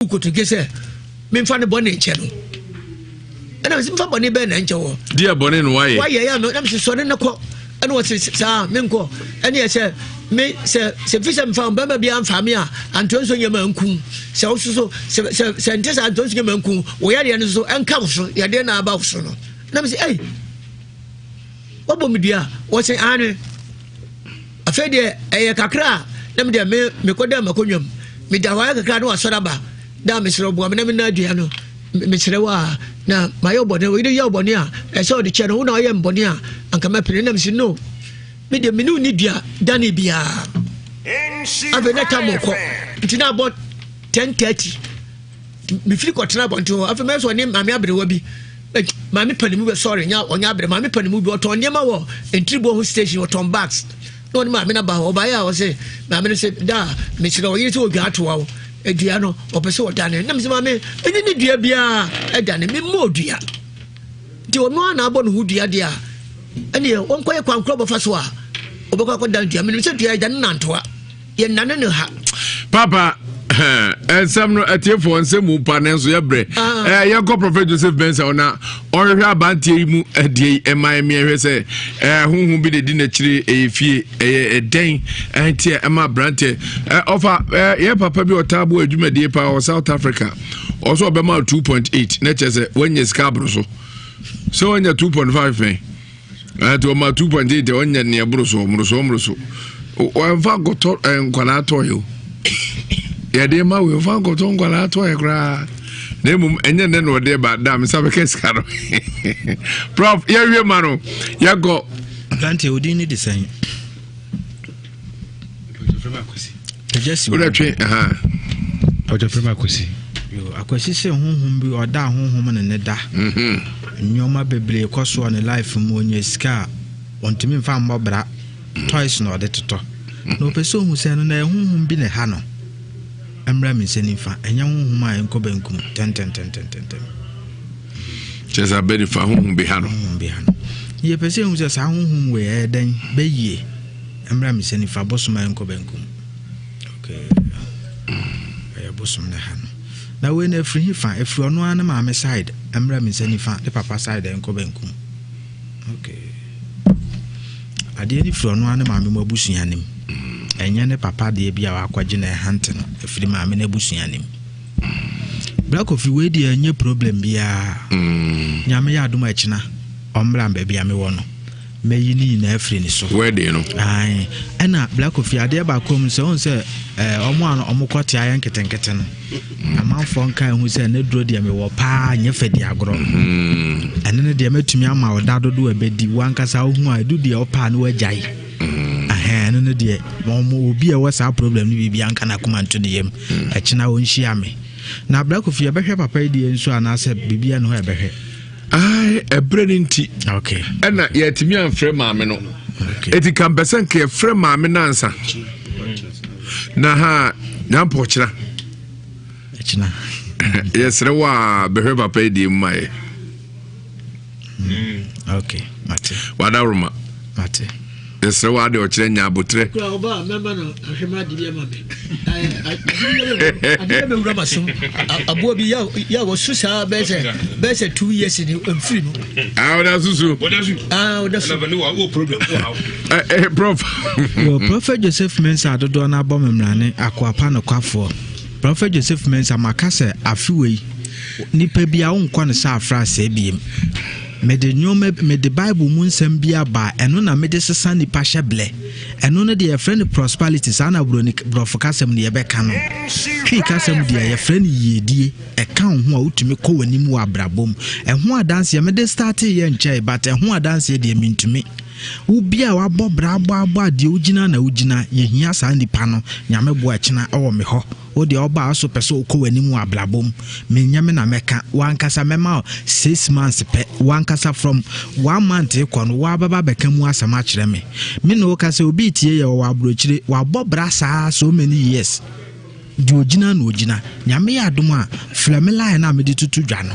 Kotodwe sɛ memfa ne bɔne nkyɛ no, ɛna mese mfa bɔne bɛɛ na nkyɛ wɔ. Deɛ bɔne no wayɛ. Wayɛ yɛ no, na mese sɔre ne kɔ, ɛna wɔse saa menkɔ, ɛne sɛ me sɛ sɛ fi sɛ mfa bɛma bi amfa me a antoa nso nyɛ ma nku sɛ wo so sɛ sɛ sɛ nte sɛ antoa nso nyɛ ma nku wo yadeɛ no so ɛnka wo so yadeɛ na aba wo so no, na mese ei, wɔbɔ me dua, wɔse aane. Afei deɛ ɛyɛ kakra a na me deɛ me mekɔda m'akonnwa mu, meda hɔ ayɛ kakra na wasɔre aba da, mesrɛ wo boa me na mena adua no, mesrɛ wo a na mayɛ wo bɔne, oyere yɛ wo bɔne a ɛsɛ ɔde kyɛ no, wo na ɔyɛ me bɔne a anka mɛpene. Na mesi no, me deɛ mene wo ni dua dane biara. Afei na tam kɔ nti na abɔ 10:30, mefiri kɔtena abɔnten hɔ. Afei mɛsɛ ɔne maame aberewa bi, maame panimu bɛ sɔre nya ɔnyɛ abere maame panimu bi ɔtɔn nneɛma wɔ Ntribuo ho station, ɔtɔn bags, na ɔne maame no ba hɔ. Ɔbaeɛ a ɔsɛ maame no sɛ da mesrɛ ɔyere sɛ ɔdwa atoa wo dua no ɔpɛ sɛ ɔdane, na mesɛ maame ɛne ne dua biara ɛdane memmɔ dua nti ɔno a na abɔ ne ho dua deɛ a ɛneɛ ɔnkɔyɛ kwankorɔ bɔfa so a ɔbɛkɔ akɔdan dua. Menim sɛ dua ɛdane nantoa yɛnnane no ha. Papa, nsɛm no atiefoɔ nsɛm mu pa nanso yɛbrɛ ah. eh, yɛnkɔ Prophet Joseph Bensa ɔna ɔhwehwɛ abanteɛ yi mu adeɛ yi ɛma ɛmeɛhwɛ sɛ eh, honhom bi de di n'akyire, ɛyɛ fie, ɛyɛ ɛdɛn ɛnteɛ ɛma aberanteɛ ɔfa yɛ papa bi ɔtaa bo adwumadie paa wɔ South Africa, ɔsɛ ɔbɛma 2.8 na kyerɛ sɛ wanya sika aboro so sɛ wanya 2.5 pɛn. Nti ɔma 2.8 ɔnyɛ nea ɛboro so, ɔmoro so, ɔmoro so. Ɔmfa nkɔtɔ nkwadaa tɔe o. Yɛde ma wei ɔmfa nkɔtɔ nkwadaa tɔe koraa. Na mmom ɛnyɛ nnɛ na ɔde ba da mesa bɛka sika no. Prof, yɛwie ma no yɛkɔ. Aberanteɛ, wo din ne de sɛn? Wodɛ twe aha. Ɔjɔfrɛ me Akwasi. Akwasi sɛ honhom bi ɔda honhom ne ne da. Mhm. Nneɛma bebree kɔ soɔ ne life mu, ɔnya sika a ɔntumi mfa mmɔ bra, toys na ɔde totɔ. Na ɔpɛ sɛ ɔhu sɛ ɛno na ɛyɛ honhom bi na ɛha no. Ɛmmra me nsa nifa, ɛnyɛ honhom a ɛnkɔ benkum tɛntɛntɛntɛntɛm. Kyerɛ sɛ abɛ nifa honhom bi ha no. Honhom bi ha no. Yɛpɛ sɛ ɛhu sɛ saa honhom wei ɛyɛ dɛn bɛyie. Ɛmmra me nsa nifa, bosom a ɛnkɔ benkum. Okay. Ɛyɛ bosom na ha no. Na wei no ɛfiri he fa? Ɛfiri ɔno ara ne maame side. Ɛmmra me nsa nifa, ne papa side ɛnkɔ benkum. Okay. Adeɛ no firi ɔno ara ne maame mu abusua nim. Ɛnyɛ ne papa deɛ bi a wakɔgye na ɛhante no. Ɛfiri maame no abusua nim. Bra Kofi, wei deɛ ɛnyɛ problem biara. Nyame yɛ adom a ɛkyena ɔmmra baabi a mewɔ no. Mɛyi ne nyinaa afiri ne so. Wedding no. Ae. Ɛna Bra Kofi, adeɛ baako mu sɛ ɔhu sɛ ɔmo a ɔmo kɔ te ayɛ nketenkete no. Amanfoɔ nka ehu sɛ ne duro deɛ mewɔ paa nyɛ fɛ di agorɔ. Ɛno ne deɛ mɛtumi ama ɔda dodo a ɛbɛdi wankasa wohu a ɛdu deɛ ɔpɛ a ne wagyae. Ɛhɛn, ɛno ne deɛ ɔmo obi a ɛwɔ saa problem no biribi anka n'akoma nto ne yam. Ɛkyena ɔnhyia me. Na Bra Kofi, yɛbɛhwɛ papa yi deɛ nso anaasɛ biribi ɛne hɔ ɛbɛhwɛ. Ae, ɛberɛ no nti. Okay. Ɛna yɛtumi amfrɛ maame no. Okay. Eti ka mpɛ sɛ nka yɛfrɛ maame no ansa. Na ha nyampɔ ɔkyena. Ɛkyena. Yɛsrɛ wo a bɛhwɛ papa yi deɛ mu ma yɛ. Okay, mate. Wadaworoma. Mate. Yɛsrɛ wo ade ɔkyerɛ nya abotrɛ. Kura ɔba a mɛma no ahwɛma ade bi ama me. Ade bɛ wura ma so. Aboa bi ya ya wɔ so saa bɛyɛ sɛ 2 years ni mfiri mu. Ah, ɔda susu. Ah, ɔda so. Eh, eh, Prof. Wɔ Prophet Joseph Mensah dodoɔ no abɔ me mmrane akoapa nokwafoɔ. Prophet Joseph Mensah maka sɛ afe wei nipa bi a wonkɔ no sɛ afra asɛe biem. Mede nneɛma, mede Bible mu nsɛm bi aba a ɛno na mede sesa nipa hyɛ blɛ. Ɛno no deɛ yɛfrɛ no prosperity, saa na buroni borɔfo kasɛm no yɛbɛka no. Twi kasɛm deɛ yɛfrɛ no yiedie. Ɛka wo ho a wotumi kɔ w'anim wɔ abrabɔ mu. Ɛho adanseɛ mede startee yɛ nkyɛe but ɛho adanseɛ deɛ mentumi. Wo bi a wabɔ bra abɔ abɔ a deɛ wogyina na wogyina, yɛhia saa nipa no. Nyame boa ɛkyena ɛwɔ me hɔ. Wo deɛ ɔba a so pɛ sɛ wokɔ w'anim wɔ abrabɔ mu. Menyɛ me na mɛka. W'ankasa mɛma wo 6 months pɛ. W'ankasa from one month kɔ no woabɛba bɛka mu asɛm akyerɛ me. Me ne wo ka sɛ obi tie yɛ wɔwɔ aburokyire. Wabɔ bra saa so many years. Deɛ ogyina na ogyina. Nyame yɛ adom a frɛ me line a mede tutu dwa no.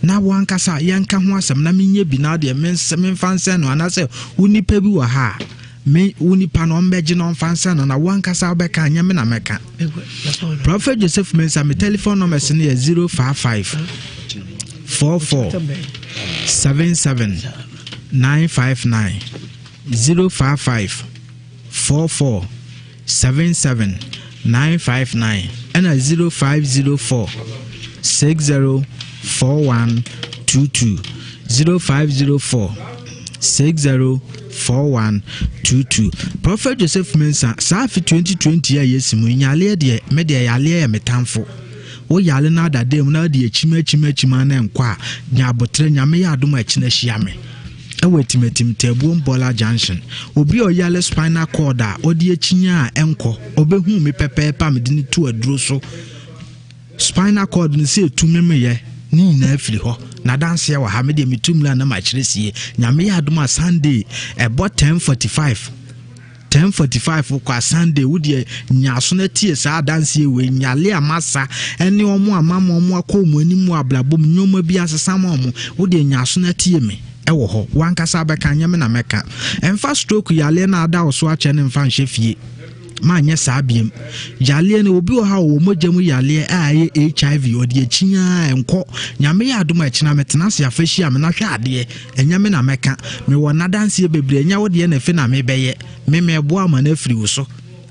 Na wankasa yɛnka ho asɛm na menyɛ bi na deɛ memfa nsɛn no anaasɛ wo nipa bi wɔ ha a. Me wo nipa no ɔmbɛgye na ɔmfa nsa no na wo ankasa wobɛka nyɛ me na mɛka. Prophet Joseph Mensah me telephone numbers no yɛ 055 44 77 959 055 44 77 959 ɛna 0504 60 4122 0504 60 4122 Prophet Joseph Mensah saa afe 2020 a yɛsi mu nyaleɛ deɛ me deɛ yaleɛ yɛ me tamfo wo yale no adada mu na wode akyim akyim akyim a na nkɔ a nya aboterɛ nyame yɛ adom a ɛkyena hyia me ɛwɔ atimatim Taabuom Bɔla Junction obi a ɔyale spinal cord a ɔde akyinya a ɛnkɔ ɔbɛhu me pɛpɛɛpɛ a mede no to aduro so Spinal cord no sɛ ɛtu memeyɛ ne nyinaa firi hɔ nadanseɛ wɔ ha medeɛ metu mmira na makyerɛ sie nyame yɛ adom a Sunday ɛbɔ 10:45 10:45 kɔ a Sunday wodeɛ nyaso no atie saa adanseɛ wei nyale a masa ɛne ɔmo a mama ɔmo akɔ ɔmo anim wɔ abrabɔ mu nneɛma bi asesa ma ɔmo wodeɛ nyaso no atie me ɛwɔ hɔ wankasa bɛka nyɛ me na mɛka ɛmfa stroke yaleɛ no ada wo so akyɛ ne mfa nhyɛ fie Manyɛ saa biom. Yareɛ no, obi wɔ ha ɔwɔ mogya mu yareɛ a ɛyɛ HIV, ɔde akyi ara ɛnkɔ. Nyame yɛ adom a ɛkyena metena ase afa hyia me na hwɛ adeɛ. Ɛnyɛ me na mɛka. Mewɔ nadanseɛ bebree, ɛnyɛ wo deɛ na ɛfe na mebɛyɛ. Me mɛboa ama no afiri wo so.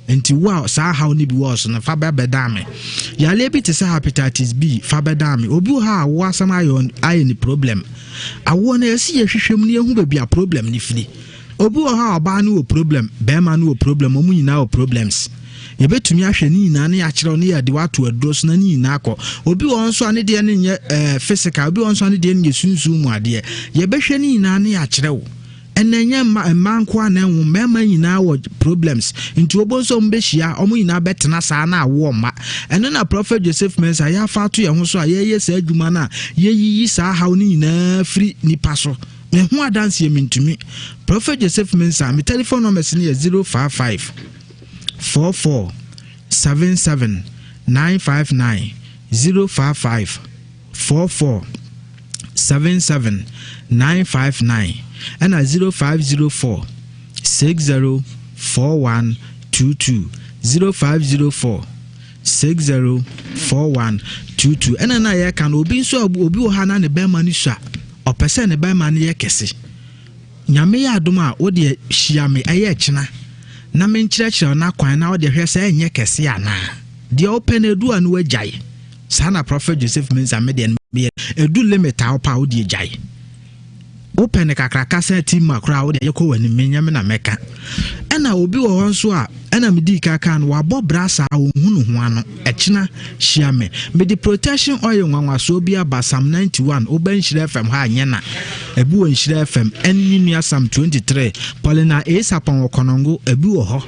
Nti wo a saa haw no bi wɔ wo so no, fa bɛ bɛdan me. Yareɛ bi te sɛ hepatitis B, fa bɛdan me. Obi wɔ ha a awoɔ asɛm ayɛ ayɛ ne problem. Awoɔ no ɛsɛ yɛhwehwɛ mu na yɛhu baabi a problem no firi. Obi wɔ hɔ a ɔbaa no wɔ problem, bɛɛma no wɔ problem, ɔmo nyinaa wɔ problems. Yɛbɛtumi ahwɛ ne nyinaa ne yɛakyerɛw ne yɛde wato aduro so na ne nyinaa kɔ. Obi wɔ hɔ nso a ne deɛ no nyɛ ɛɛ physical, obi wɔ hɔ nso a ne deɛ no yɛ sunsum mu adeɛ. Yɛbɛhwɛ ne nyinaa ne yɛakyerɛw. Ɛnna ɛnyɛ mma mmaa nko a na ɛnwo, mmarima nyinaa wɔ problems. Nti wɔbɔ nso wɔn bɛhyia, wɔn nyinaa bɛtena saa na awoɔ mma. Ɛno na Prophet Joseph Mensah yɛafa ato yɛn ho so a yɛyɛ saa adwuma no a yɛyiyi saa haw no nyinaa firi nipa so. Me ho adanseɛ mentumi. Prophet Joseph Mensah, me telephone numbers no yɛ 055 44 77 959 055 44 77 959 ɛna 0504 60 41 22 0504 604122 ɛna na yɛka no obi nso obi wɔ ha na ne bɛrima no sua ɔpɛ sɛ ne bɛrima no yɛ kɛse nyame yɛ adom a wodeɛ hyia me ɛyɛ kyena na menkyerɛkyerɛ no akwan na wode hwɛ sɛ ɛnyɛ kɛse anaa deɛ wopɛ no edu a no wagyae saa na Prophet Joseph Mensah me deɛ no meyɛ edu limit a wopɛ a wode gyae Wopɛ no kakraka sɛ ti ma koraa wode yɛkɔ w'anim menyɛ me na mɛka. Ɛna obi wɔ hɔ nso a ɛna medii ka kaa no wabɔ bra saa ɔnhu ne ho ano. Ɛkyena hyia me. Mede protection oil nwanwasoɔ bi aba Psalm 91 woba Nhyira FM ha a nyɛ na. Ebi wɔ Nhyira FM ɛne ne nua Psalm 23 Paulina A Sapon wɔ Kɔnɔngo ebi wɔ hɔ.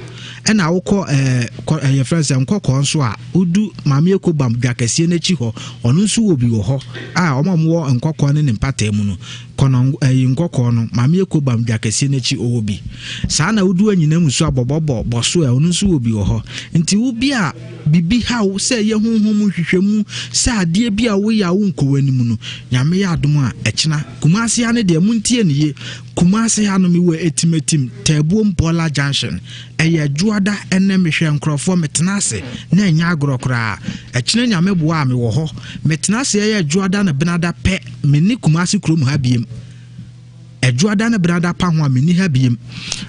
Ɛna wokɔ ɛɛ kɔ ɛyɛ fɛn sɛ nkɔkɔɔ nso a wodu Maame Ekobam dwa kɛseɛ n'akyi hɔ ɔno nso wɔ bi wɔ hɔ a wɔn a wɔwɔ nkɔkɔɔ ne ne mpataa mu no kɔnɔ ɛyi nkɔkɔɔ no Maame Ekobam dwa kɛseɛ n'akyi ɔwɔ bi saa na wodu anyina mu so a bɔbɔbɔ bɔso ɛ ɔno nso wɔ bi wɔ hɔ nti wo bi a bibi haw sɛ ɛyɛ honhom nhwehwɛmu sɛ adeɛ bi a woyɛ a wonkɔ w'anim no Nyame yɛ adom a ɛkyena Kumasi ha no deɛ montie ne yie Kumasi ha no mewɔ Atimatim, Taabuom Bɔla Junction. Ɛyɛ Dwoada ɛnnɛ mehwɛ nkorɔfoɔ metena ase na ɛnyɛ agorɔ koraa. Ɛkyena Nyame boa a mewɔ hɔ. Metena ase ɛyɛ Dwoada ne Benada pɛ menni Kumasi kurom ha biem. Ɛdwoada ne Benada pa ho a menni ha biem.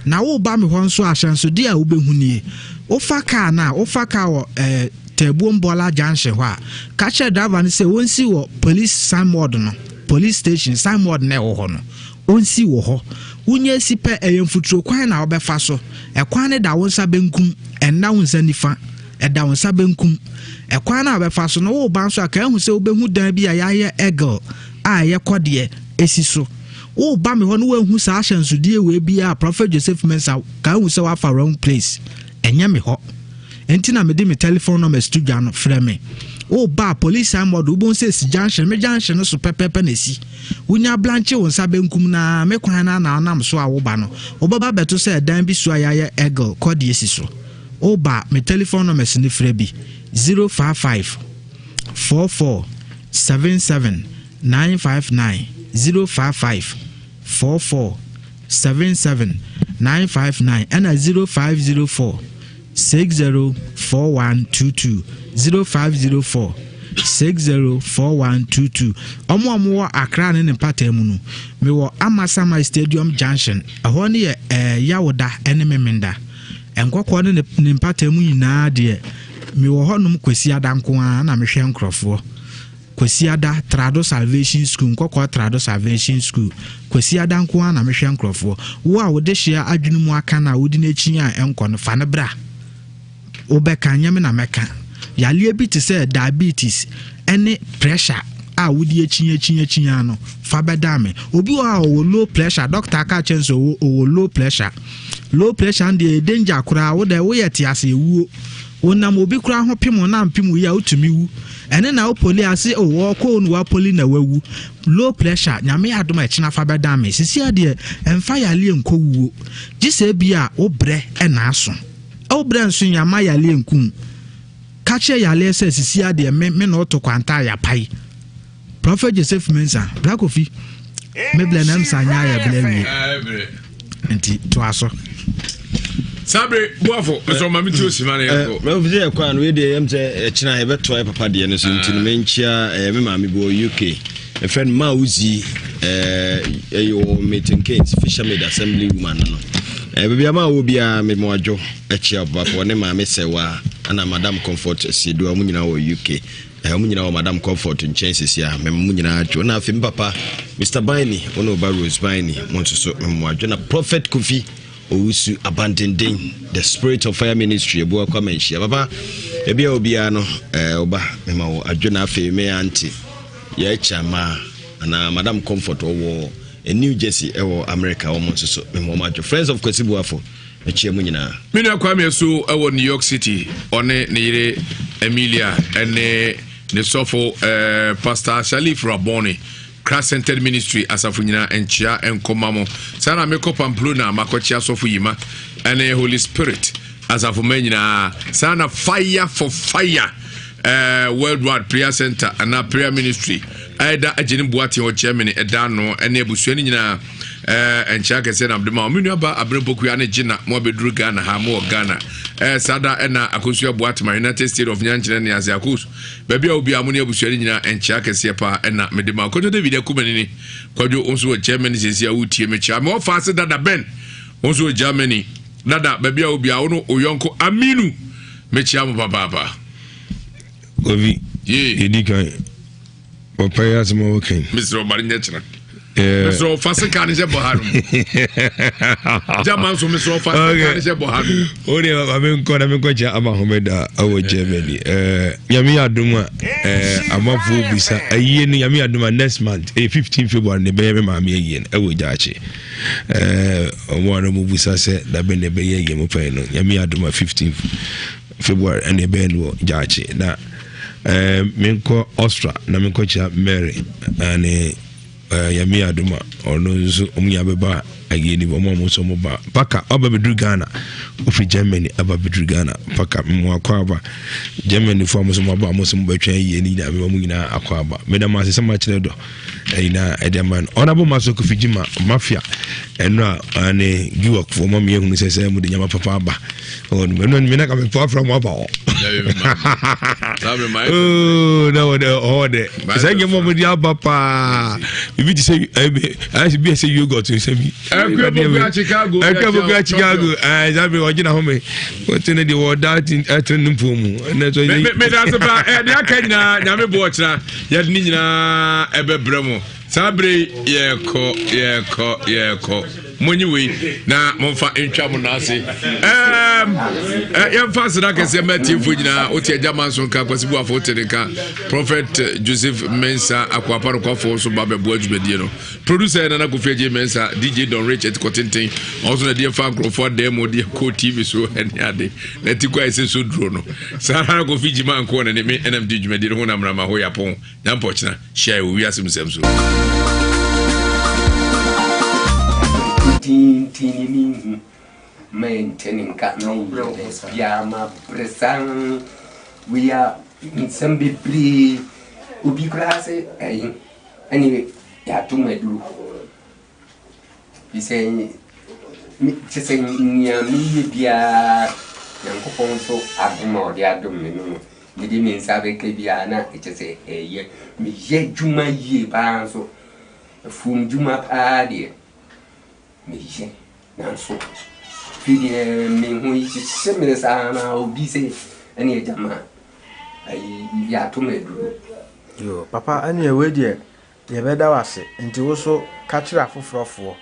Na woreba me hɔ nso a ahyɛnsodeɛ a wobɛhu nie. Wofa kaa no a wofa kaa wɔ eh, Taabuom Bɔla Junction hɔ a, ka kyerɛ driver no sɛ wɔnsi wɔ police signboard no, police station signboard no a ɛwɔ hɔ no. Onsi wɔ hɔ. Wunya si pɛ, ɛyɛ mfuturo kwan na wobɛfa so. Ɛkwan no da wo nsa benkum, ɛnna wo nsa nifa. Ɛda wo nsa benkum. Ɛkwan no a wobɛfa so no, woreba nso a, ka ahu sɛ wobɛhu dan bi a yɛayɛ eagle a ɛyɛ kɔdeɛ si so. Woreba me hɔ no woanhu saa ahyɛnsodeɛ wei biara a, Prophet Joseph Mensah, ka ahu sɛ woafa wrong place. Ɛnyɛ me hɔ. Enti na mede me telephone numbers to dwa no, frɛ me. Woba a, police signboard, wobɛhu sɛ ɛsi junction, me junction no so pɛpɛɛpɛ na ɛsi. Wonya blankye wo nsa benkum no ara, me kwan no ara na wonam so a woba no, wobɛba abɛto sɛ ɛdan bi so a yɛayɛ eagle kɔdeɛ si so. Woba a, me telephone numbers no frɛ bi, 055 44 77 959, 055 44 77. 959 ɛna 0504 604122 0504 604122. Ɔmo a ɔmo wɔ Accra ne ne mpataa mu no, mewɔ Amasaman Stadium Junction. Ɛhɔ no yɛ ɛɛ Yawoda ne Memenda. Nkɔkɔɔ ne ne mpataa mu nyinaa deɛ, mewɔ hɔnom Kwasiada nko ara na mehwɛ nkorɔfoɔ. Kwasiada, Trado Salvation School, Nkɔkɔɔ Trado Salvation School, Kwasiada nko ara na mehwɛ nkorɔfoɔ. Wo a wo dehyeɛ adwene mu aka no a wodi n'akyi a ɛnkɔ no, fa no bra. Wobɛka, nyɛ me na mɛka. Yareɛ bi te sɛ diabetes ne pressure a wode akyi akyi akyi ara no, fa bɛdan me. Obi wɔ hɔ a ɔwɔ low pressure, doctor aka akyerɛ no sɛ ɔwɔ ɔwɔ low pressure. Low pressure no deɛ ɛyɛ danger koraa, wo deɛ woyɛ te ase ewuo. Wonam obi koraa ho pem wo na ampem wo yie a wotumi wu. Ɛne na wo poli ase o ɔɔkɔ o na wapoli na wawu. Low pressure, Nyame adom a ɛkyena fa bɛdan me. Sisi adeɛ ɛmfa yareɛ nkɔ wuo. Gye sɛ ebia wo brɛ na aso. Wo brɛ nso nya ma yareɛ nku wo. Ka kyerɛ yareɛ sɛ sisi adeɛ me me na woto kwanta a yapae. Prophet Joseph Mensah, Bra Kofi, me blɛ na msa nyɛ ayɛ blɛ wie. Nti toa so. Sabre buafo mesɛ ɔma me tuo sima no yɛnkɔ. Mɛfo sɛ yɛkɔ a no wei deɛ yɛm sɛ ɛkyena yɛbɛtoa yɛ papa deɛ no so nti no menkyia me maame bi wɔ UK ɛfrɛ no Ma Uzi ɛyɛ wɔ Milton Keynes Fishermaid Assembly woman no no baabi ama wɔ biara me mo adwo ɛkyia papa ɔne maame sɛwa ana Madam Comfort Siedu a wɔn nyinaa wɔ UK. Wɔn nyinaa wɔ Madam Comfort nkyɛn sisi a, mema mo nyinaa adwo. Na afei me papa, Mr. Biney, wo ne wo ba Rose Biney, mo nso so mema mo adwo. Na Prophet Kofi Owusu Abandenden, The Spirit of Fire Ministry, Ebua Kwame Nhyia. Papa, ebi a obiara no, eh, oba, mema wo adwo. Na afei me auntie, yɛakya ma, anaa Madam Comfort ɔwɔ New Jersey ɛwɔ America, wɔn nso so mema wɔn adwo. Friends of Kwasi Buafo, Mekyia mo nyinaa. Me nua Kwame Asuo wɔ New York City. Ɔne ne yere Emilia ne ne sɔfo eh, Pastor Shalif Raboni. Christ Centered Ministry asafo nyinaa nkyea nkɔma mo. Saa na mekɔ Pamplona makɔkyea sɔfo Yima ne Holy Spirit asafo ma nyinaa. Saa na Fire for Fire eh, Worldwide Prayer Center anaa Prayer Ministry ɛda agye ne boate wɔ Germany ɛda ano ne abusua no nyinaa. Eh, nkyɛ akɛseɛ na mede ma wo. Me nua ba Abena Pokuya ne Gyina mo abɛduru Ghana ha, mo wɔ Ghana. Eh, saa da ɛna Akosua Boatema, United States of Nyankyerɛ ne ase Akos. Baabi a obiara mo ne abusua no nyinaa nkyɛ akɛseɛ paa ɛna mede ma wo. Kwadwo David Akumanini, Kwadwo wo nso wɔ Germany sɛsi a wotie me kyea. Me wɔfa ase dada Ben, wo nso wɔ Germany. Dada, baabi a obiara wo no oyɔnko Aminu, mekyea mo papaapa. Kofi, yɛdi kan. Papa yi asɛm a wɔka yi. Mesrɛ ɔma no nyɛ kyena. Mesrɛ ɔfa sika no hyɛ bɔ ha no. Gyama nso mesrɛ ɔfa sika no hyɛ bɔ ha no. O deɛ papa me nkɔ na me nkɔ kyɛ ama homeda awɔ Germany. Nyame yɛ adom a amafoɔ bisa ayie no nyame yɛ adom a next month ɛyɛ 15 February na ɛbɛyɛ me maame ayie no ɛwɔ Gyaakye. Ɔmo a na ɔmo bisa sɛ dabɛ na ɛbɛyɛ ayie mo pɛn no nyame yɛ adom a 15 February ɛna ɛbɛyɛ no wɔ Gyaakye na Eh, menkɔ Austria na menkɔkyia Mary ne eh, Yame Adoma ɔno nso ɔmo nyinaa bɛba ayie ni ɔmo a ɔmo nso ɔmo ba paka ɔba bɛduru Ghana ofiri Germany aba bɛduru Ghana paka mo akɔ aba Germany fo a mo nso mo aba mo nso mo bɛtwɛn ayie ni nyinaa mo nyinaa akɔ aba meda mo ase sɛ mo akyerɛ dɔ ɛyi na ɛde ama no ɔnabɔ ma so kofi gyima mafia ɛno a ɛne giwak fo ɔma mi ehunu sɛ sɛ mo de nyama papa aba ɔno ɛno mi na ka mi fɔ afra mo aba hɔ ooo na wɔ dɛ ɔwɔ dɛ sɛ nyɛ mo mo de aba paa bibi ti sɛ ɛbi ayɛ bi ɛsɛ yogurt nsɛ bi ɛkura Chicago ɛkura Chicago ɛɛ sábɛ ɔgyina hɔ mi wɔte ne deɛ wɔda ɛtene ne mfuo mu ɛnɛ sɛ meda ase pa ɛde aka nyinaa nyame boɔ kyena yɛde ne nyinaa ɛbɛbrɛ mo saa bere yɛkɔ yɛkɔ yɛkɔ monyi wei na momfa ntwa mo naase yɛmfa aseda kɛseɛ ma atiefoɔ nyinaa wote agya ma nso nka kwasi buafo wote ne nka prophet joseph mensa akoapa nokwafoɔ nso ba bɛboa dwumadie no Producer yɛ Nana Kofi Adjei Mensah, DJ Don Rich ɛtikɔ tenten, ɔno nso na ɛdeɛ fa nkurɔfoɔ adan mu deɛ kɔ TV so ɛne ade, na ɛti kɔ a ɛsɛ so duro no. Saa ara Kofi Gyima nko na ne me ɛnam di dwumadie no ho na mmerama ho yapɔn, nyampɔkyena, hyia wɔ wiase mu nsɛm so. Tintini ne nhu mente ne nka meyɛ baabiaa mabrɛ saa wei a nsɛm bebree obi koraa sɛ ɛyi Ɛne yɛato mu aduru. Fi sɛ. Me, kyerɛ sɛ nea meyɛ biara, Nyankopɔn nso adom a ɔde adom me no no, mede me nsa bɛka biara na kyerɛ sɛ ɛyɛ. Meyɛ adwuma yie paa nso. Afuom dwuma paa deɛ, meyɛ. Nanso, afei deɛ me ho hyehye me saa na obi sɛ ɛne agya ma ayi yɛato me aduro. Yoo, papa ɛneɛ wei deɛ yɛbɛda wo ase, nti wo so ka kyerɛ afoforɔfoɔ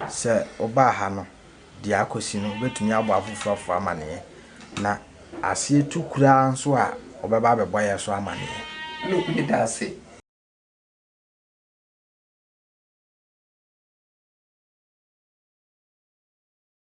sɛ wobaa ha no deɛ akɔsi no wobɛtumi abɔ afoforɔfoɔ amaneɛ na aseɛ tu koraa nso a wɔbɛba abɛbɔ yɛn so amaneɛ. Me, meda ase.